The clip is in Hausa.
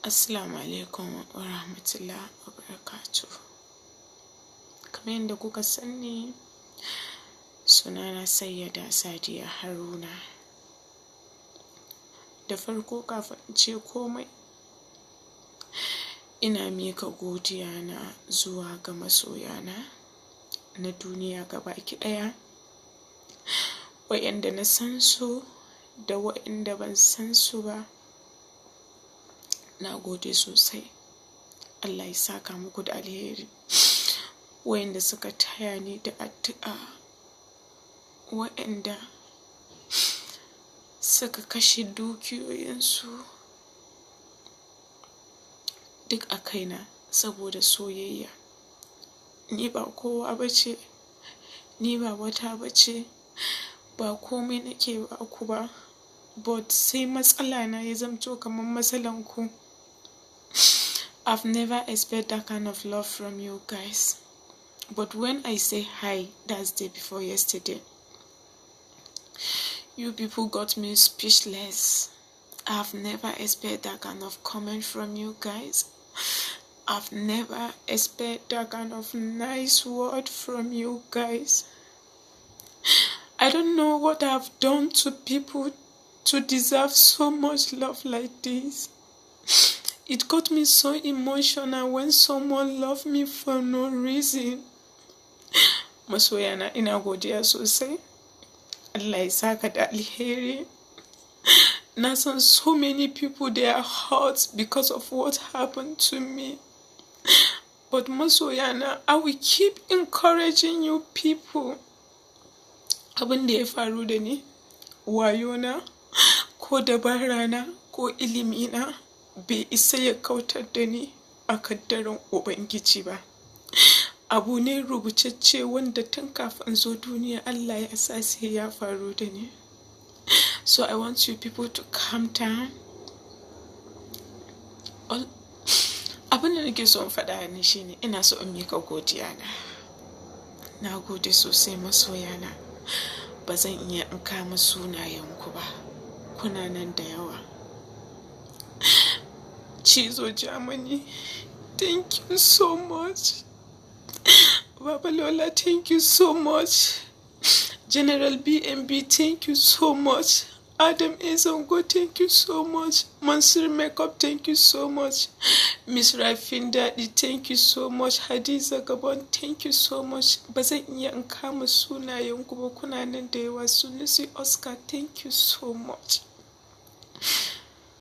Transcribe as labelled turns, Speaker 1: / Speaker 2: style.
Speaker 1: Assalamu alaikum wa rahmatullah wa barakatuh. Kamar yadda kuka sani, sunana Sayyada Sadiya Haruna. Da farko, kafin in ce komai, ina mika godiya na zuwa ga masoyana na duniya gabaki ɗaya, wa'yanda na san su da wa'yanda ban san su ba. Na gode sosai. Allah ya saka muku da alheri. Wa'yanda suka taya ni da addu'a, wa'yanda suka kashe dukiyoyinsu duk a kaina saboda soyayya. Ni ba kowa ba ce, ni ba wata ba ce, ba komai nake ba ku ba, but sai matsala na ya zamto kamar matsalan ku. I've never expect that kind of love from you guys. But when I say hi, that's day before yesterday, you people got me speechless. I've never expect that kind of comment from you guys. I've never expect that kind of nice word from you guys. I don't know what I've done to people to deserve so much love like this. It got me so emotional when someone loved me for no reason. Masoyana, ina godiya sosai. Allah ya saka da alheri. Na san so many people, they are hurt because of what happened to me. But masoyana, I will keep encouraging you people. Abin da ya faru da ni, wayona ko dabara na ko ilimina bai isa ya kautar da ni a kaddaran Ubangiji ba. Abu ne rubutacce wanda tun kafin zo duniya Allah ya sa sai ya faru da ni. So I want you people to calm down. Abin da nake so in faɗa ne shine ina so in mika godiya na. Na gode sosai, masoyana. Ba zan iya in kama sunayenku ba. Kuna nan da yawa. Cizo Germany, thank you so much. Babalola, thank you so much. General BNB, thank you so much. Adam Ezongo, thank you so much. Mansur Makeup, thank you so much. Miss Rafin Daɗi, thank you so much. Hadiza Gabon, thank you so much. Ba zan iya in kama sunayenku ba, kuna nan da yawa. Sunusi Oscar, thank you so much.